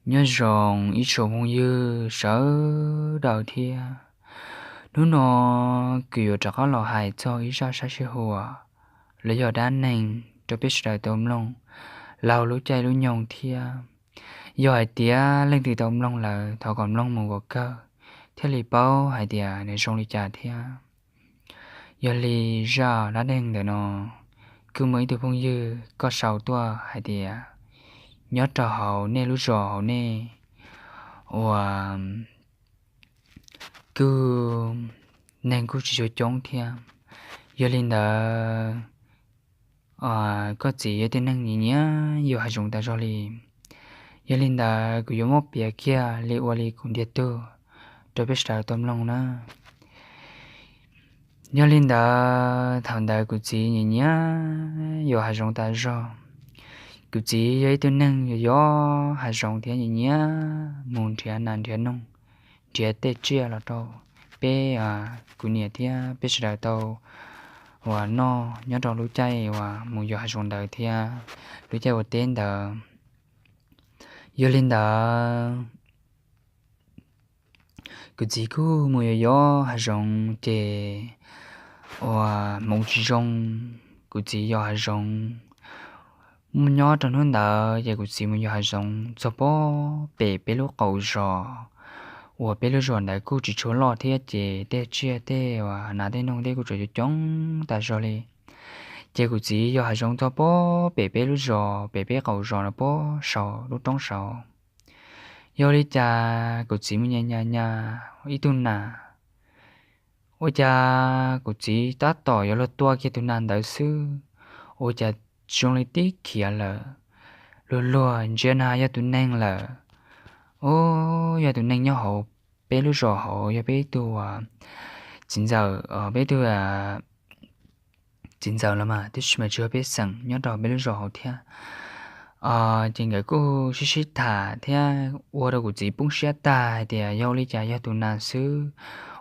Nyob zoo ib tsoom phooj ywg sawv daws thiab. Hnub no kuv yuav rov qab los hais txog ib zaj sab sij huam los yog dab neeg rau peb sawv daws tau mloog laug lub caij lub nyoog thiab. Yog hais tias leej twg tau mloog lawm thov kom mloog mus kom kawg thiaj li paub hais tias nws zoo li cas thiab. Yog li zaj dab neeg ntawm no kuj muaj ib tug phooj ywg koj sau tuaj hais tias nyob rau hauv nej lub zos hauv nej uas kuj neeg kuj tsis tshua coob thiab. Yog li ntawd koj txiv yog ib tug neeg nyiam nyiam yos hav zoov tas zog li. Yog li ntawd kuv yuav muab piav kiag li ua li kuv ntiag tug rau peb sawv daws tau mloog na. Yog li ntawd thaum ntawd kuv txiv nyiam nyiam yos hav zoov tas zog. Kuv txiv yog ib tug neeg yos yos hav zoov thiab nyiam nyiam mus nrhiav nas nrhiav noog, nrhiav tej tsiaj los rau peb, kuv niam thiab peb sawv daws tau uas noj nyob rau lub caij uas mus yos hav zoov ntawd thiab lub caij ua teb ntawd. Yog li ntawd kuv txiv kuj mus yos yos hav zoov ces uas hmoov tsis zoo, kuv txiv yos hav zoov. Mus nyob rau hnub ntawd ces kuv txiv mus yos hav zoov txog pem peb lub qaum zos uas peb lub zos ntawd kuj tsis tshua loj thiab ces tej tsiaj tej uas nas tej noog tej kuj tseem coob coob tas zog li. Ces kuv txiv yos hav zoov txog pem peb lub zos pem peb qaum zos no pem saud lub roob saud. Yog li cas kuv txiv mus nyas nyas nyas ib tug nas, ua cas kuv txiv tab tom yuav luag tua kiag tus nas ntawd xwb, ua cas zoo li tib khiav lawm. Luag luag ntsia na yog tus neeg lawm. Ub, yog tus neeg nyob hauv peb lub zos hauv, yog peb tug txiv ntxawm, peb tug txiv ntxawm los mas tab sis mas tsis yog peb xeem, nyob rau peb lub zos hauv thiab. Ces nkawd kuj sib sib tham thiab ua rau kuv txiv poob siab tag hais tias yog ua li cas yog tus nas xwb,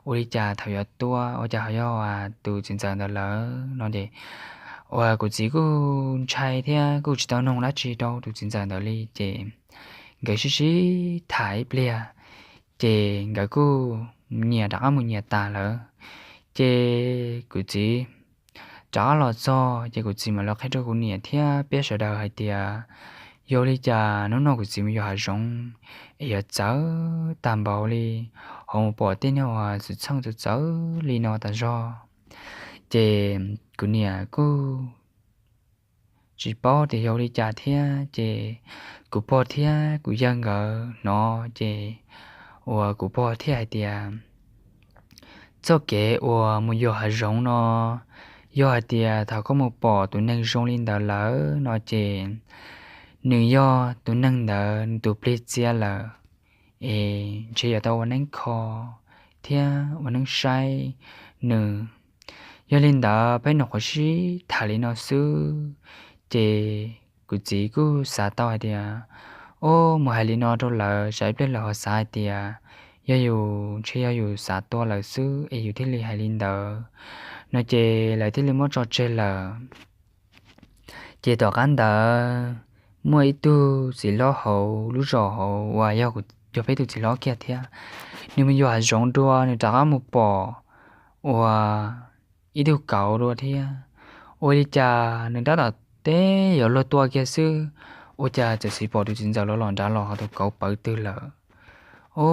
ua li cas thaum yuav tua ua cas ho yog tus txiv ntxawm ntawd lawm no ces uas kuv txiv kuj ntshai thiab kuj tsis tau noog dab tsi rau tus txiv ntxawm ntawd li ces nkawd sib sib tham ib pliag ces nkawd kuj nyias rov qab mus nyias tas lawm. Ces kuv txiv rov qab los txog ces kuv txiv mam los qhia rau kuv niam thiab peb sawv daws hais tias yog li cas hnub no kuv txiv mus yos hav zoov es yuav txawv tag npaum li, ho mus pom tej niag uas xwm txheej txawv txawv li no tas zog. Ces kuv niam kuj tsis paub tias yog ua li cas thiab ces kuv pog thiab kuv yawg nkawd hnov ces uas kuv pog thiaj hais tias txoj kev uas mus yos hav zoov no, yog hais tias thaum koj mus pom tus neeg zoo li ntawd lawm no ces nws yog tus neeg ntawd nws tus plig txias lawm, es ntshe yuav tau ua neeb kho thiab ua neeb saib nws. Yog li ntawd peb nyuam qhuav sib tham li no xwb, ces kuv txiv kuj xav tau hais tias, o, mus hais li no rau lawv tsam ib pliag lawv ho xav hais tias yog yus, ntshe yog yus xav tua lawv xwb es yus thiaj li hais li ntawd no ces lawv thiaj li muab tso tseg lawm. Ces tom qab ntawd muaj ib tug txiv hlob hauv lub zos hauv uas yog peb tus txiv hlob kiag thiab, nws mus yos hav zoov dua nws rov qab mus pom uas ib tug kauv dua thiab. Ua li cas nws tab tom teb yuav luag tua kiag xwb, ua cas txawm tsis pom tus txiv ntxawm los los nrad los ho tus kauv pawv twg lawm. O,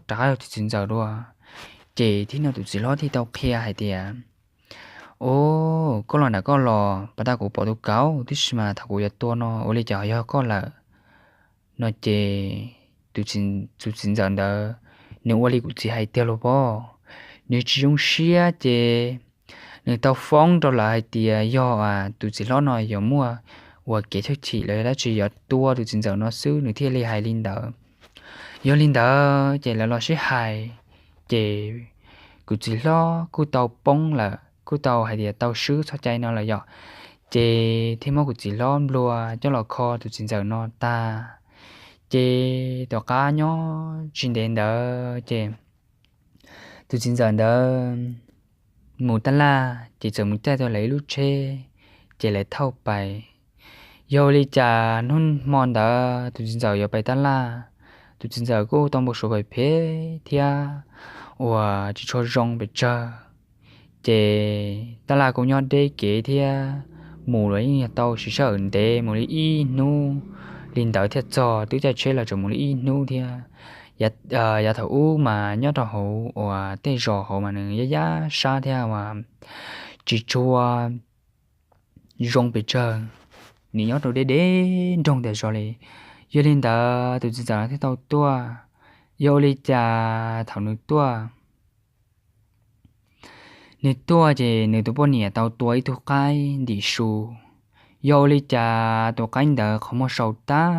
rov qab yog tus txiv ntxawm dua. Ces thiab no tus txiv hlob thiaj tau qhia hais tias, o, koj los nram koj los pas tas kuv pom tus kauv tib si mas thaum kuv yuav tua no ua li cas ho yog koj lawm no ces tus txiv ntxawm ntawd nws ua li kuv txiv hais tiag los pob, nws tsis zoo siab ces nws tau foob rau lawv hais tias yog tus txiv hlob no yuav muaj uas kev chawj chim los yog dab tsi yuav tua tus txiv ntxawm no xwb nws thiaj li hais li ntawd. Yog li ntawd ces lawv los sib hais, ces kuv txiv hlob kuj tau poob lawm, kuj tau hais tias tau swb txoj cai no lawm yom. Ces thiaj muab kuv txiv hlob nplua coj los kho tus txiv ntxawm no tag. Ces tom qab nyob tsis ntev ntawd ces tus txiv ntxawm ntawd mus taj laj ces txawm mus caij tau lawv ib lub tsheb, ces lawv thauj pais. Yog ua li cas hnub hmo ntawd tus txiv ntxawm yuav pais tab laj, tus txiv ntxawm kuj tau npau suav phem phem thiab uas tsis tshua zoo pes tsawg. Ces tab laj kuj nyob deb kev thiab, mus los yeej yog tau siv sij hawm ntev, mus li ib hnub li ntawd thiaj txog, twb caij tsheb los tseem mus li ib hnub thiab. Yav thaum ub mas nyob rau hauv uas tej zos hauv mas nws yaj yaj sab thiab uas tsis tshua zoo pes tsawg, nws nyob rau deb deb nroog tas zog li. Yog li ntawd tus txiv ntxawm no thiaj tau tuaj. Yog ua li cas thaum nws tuaj, nws tuaj ces nws tus poj niam tau tua ib tug qaib ntim su. Yog ua li cas tus qaib ntawd qhov muag sau tag,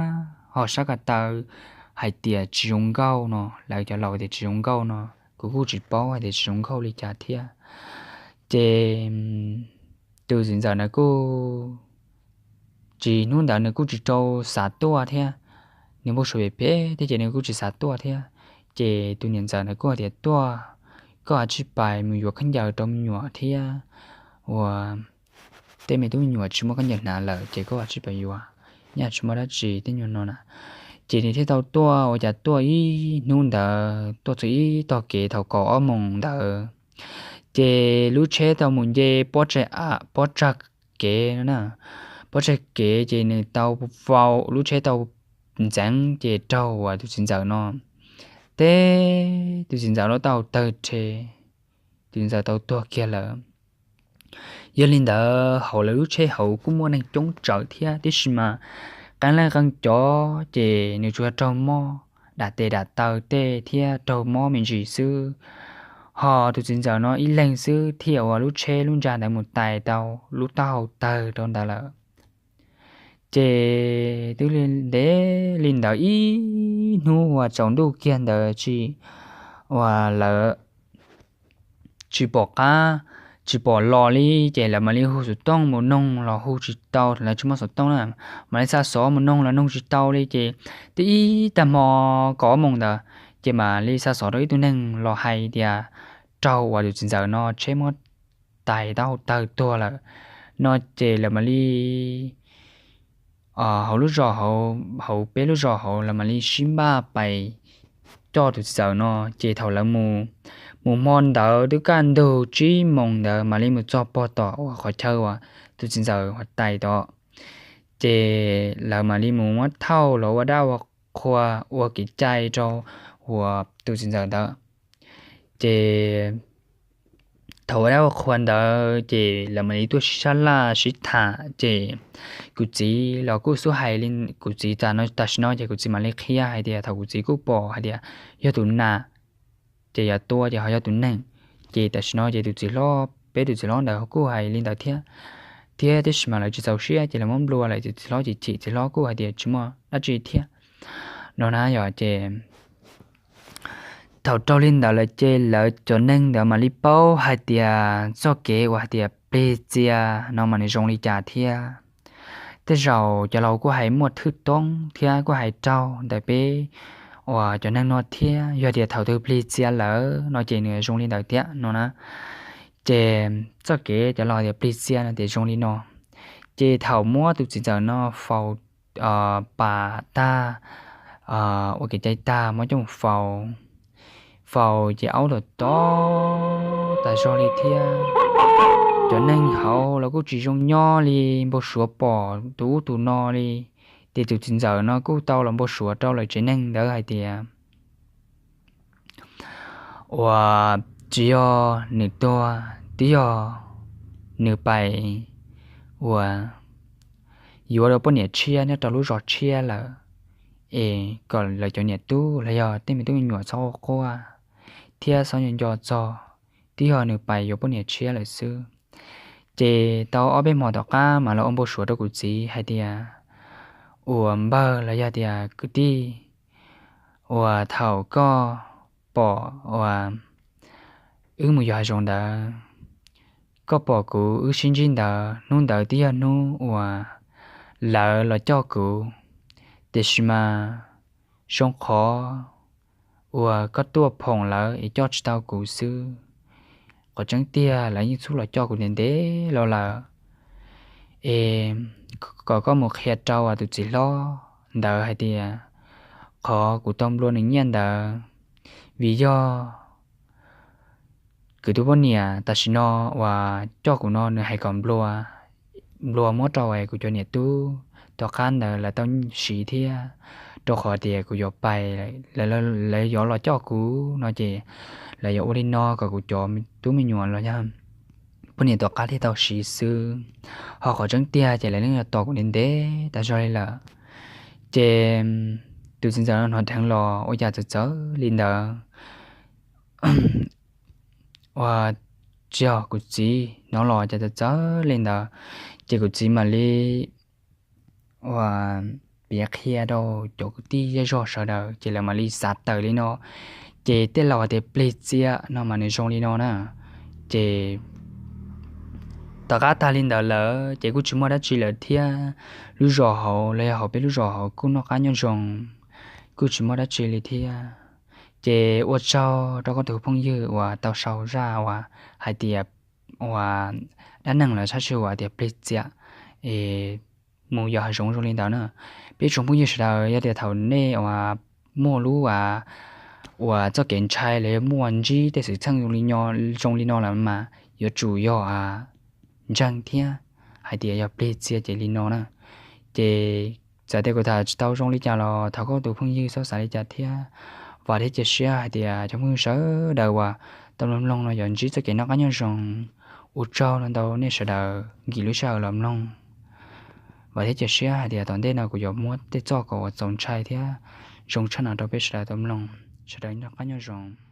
ho sab ko taw hais tias tsis zoo nkauj no, lawv cov laus tias tsis zoo nkauj no, kuv kuj tsis paub hais tias tsis zoo nkauj li cas thiab. Ces tus txiv ntxawm ntawd kuj tsis, hnub ntawd nws kuj tsis rau xav tuaj thiab, nws npau suav phem phem thiab ces nws kuj tsis xav tuaj thiab. Ces tus niam ntxawm ntawd kuj hais tias, Tuaj, koj cia li pais mus yuav khaub ncaws rau me nyuam thiab, uas tej me tub me nyuam tsis muaj khaub ncaws hnav lawm ces koj cia li pais yuav, nyaj tsis muaj dab tsi tej nyuag no na. Ces nws thiaj tau tuaj, ua cas tuaj ib hnub ntawd tuaj txog ib tog kev thaum kaum ob moos ntawd, ces lub tsheb tau mus nce pob tsag kev no na, pob tsag kev ces nws tau vau, lub tsheb tau ntxeev ces raug uas tus txiv ntxawm no, teb tus txiv ntxawm no tau tawg rhe, tus txiv ntxawm tau tuag kiag lawm. Yog li ntawd hauv lawv lub tsheb hauv kuj muaj neeg coob tsawv thiab, tiam sis mas qee leej qee cov ces nws tsuas yog raug mob dam tes dam taw tej thiab raug mob me ntsis xwb. Ho tus txiv ntxawm no ib leeg xwb thiaj ua lub tsheb lub ntsa ntawd mus tais tau, lub taub hau tawg rau ntawd lawm. Ces twb ntev li ntawd ib hnub uas tsaus ntuj kiag ntawd tsis, uas lawv tsis pom qab, tsis pom los li, ces lawv mam li hu xov tooj mus noog los hu tsis tau, lawv tsis muaj xov tooj na, mam li xa xov mus noog los noog tsis tau li. Ces twb ib tag hmo kaum ob moos ntawd, ces mam li xa xov rau ib tug neeg los hais tias raug uas tus txiv ntxawm no tsheb muab tais taub hau tawg tuag lawm no, ces lawv mam li hauv lub zos, hauv peb lub zos hauv lawv mam li sib npaj pais coj tus txiv ntxawm no. Ces thaum lawv mus, mus hmo ntawd twb kaj ntug tsib moos ntawd mam li mus txog pog tom uas qhov chaw uas tus txiv ntxawm tais tod. Ces lawv mam li mus muab thauj los ua dab ua qhua, ua kev cai rau uas tus txiv ntxawm ntawd. Ces thaum ua dab ua qhua ntawd ces lawv mam li tuaj sib sab laj sib tham, ces kuv txiv los kuj xub hais li, kuv txiv tam sim no ces kuv txiv mam li qhia hais tias thaum kuv txiv kuj pom hais tias yog tus nas ces yog tua ces ho yog tus neeg. Ces tam sim no ces tus txiv hlob, peb tus txiv hlob ntawd kuj hais li ntawd thiab, thiab tiam sis mas lawv tsis txaus siab ces lawv muab nplua lawm, tus txiv hlob chim chim, txiv hlob kuj hais tias tsis muaj dab tsi thiab no na yom. Ces thaum raug li ntawd lawm ces lawv cov neeg ntawd mam li paub hais tias txoj kev uas hais tias plig txias no mas nws zoo li cas thiab. Tej zaum cov laus kuj hais muaj thwj toob thiab kuj hais raug ntawm peb uas cov neeg no thiab, yog tias thaum twg plig txias lawm no ces nws zoo li ntawd thiab no na. Ces txoj kev cov laus tias plig txias no tias zoo li no. Ces thaum muab tus txiv ntxawm no faus pas tag, ua kev cai tag muab coj mus faus, faus ces aub tom tom tas zog li thiab. Cov neeg hauv los kuj tsis zoo nyob li, npau suav pom tus ub tus no li. Ces tus txiv ntxawm no kuj tau los npau suav rau lawv tsev neeg ntawd hais tias uas tsis yog nws tuag, twb yog nws pais uas yuav rau poj niam tshiab nyob rau lub zos tshiab lawm, es kom lawv cov niam tub los yog tej me tub me nyuam txhob quaj thiab txhob nco nco txog, twb yog nws pais yuav poj niam tshiab lawm xwb. Ces tau ob peb hmo tom qab mas los ua npau suav rau kuv txiv hais tias uas npawg los yog tias kwv tij, uas thaum koj pom uas wb mus yos hav zoov ntawd, koj pom kuv wb sib ntsib ntawd, hnub ntawd twb yog hnub uas lawv los coj kuv, tiam sis mas zoo qhov uas koj tuaj phoom lawv es coj tsis tau kuv xwb. Qhov tseeb tiag lawv yeej txhub los coj kuv ntev ntev los lawm. es kom koj mus qhia rau tus txiv hlob ntawd hais tias qhov kuv tau nplua nws nyiaj ntawd vim yog kuv tus poj niam tam sim no uas coj kuv no nws hais kom nplua, nplua muab rau kuv cov niam tub tom qab ntawd lawv tau siv thiab, rau qhov tias kuv yuav pais, lawv yuav los coj kuv no ces lawv yuav ua li no kom kuv cov tub me nyuam los yog poj niam tom qab thiaj tau siv xwb. Ho qhov tseeb tiag ces lawv yeej yuav tos kuv ntev ntev tas zog li lawm. Ces tus txiv ntxawm no hnov dheev los ua cas txawv txawv li ntawd, uas tsis yog kuv txiv hnov los cas txawv txawv li ntawd, ces kuv txiv mam li uas piav qhia rau cov kwv tij zej zog sawv daws ces lawv mam li xav tawm li no. Ces tej laus hais tias plig txiaj no mas nws zoo li no na. Ces tom qab tag li ntawd lawm ces kuj tsis muaj dab tsi lawm thiab. Lub zos hauv los yog hauv peb lub zos hauv kuj noj qab nyob zoo, kuj tsis muaj dab tsi li thiab. Ces ua tsaug rau koj tus phooj ywg uas tau sau zaj uas hais tias uas dab neeg los sab sij huam tias plig txiaj es mus yos hav zoov zoo li ntawd na. Peb tsoom phooj ywg sawv daws, yog tias thaum nej uas muaj lub uas txoj kev ntshai los yog muaj ntsib tej xwm txheej zoo li no lawm mas yuav tsum yog ntseeg thiab hais tias yog plig txiaj ces li no na. Ces txawm tias kuv tham tsis tau zoo li cas los thov koj tus phooj ywg txhob xav li cas thiab. Vam thiab cia siab hais tias cov phooj ywg sawv daws uas tau mloog mloog no yuav ntsib txoj kev noj qab nyob zoo. Ua tsaug ntau nej sawv daws nkim lub sij hawm los mloog. Vam thiab cia siab hais tias tom ntej no kuv yuav muab tej txoj kom uas txaus ntshai thiab zoo tshaj no rau peb sawv daws tau mloog. Sawv daws noj qab nyob zoo.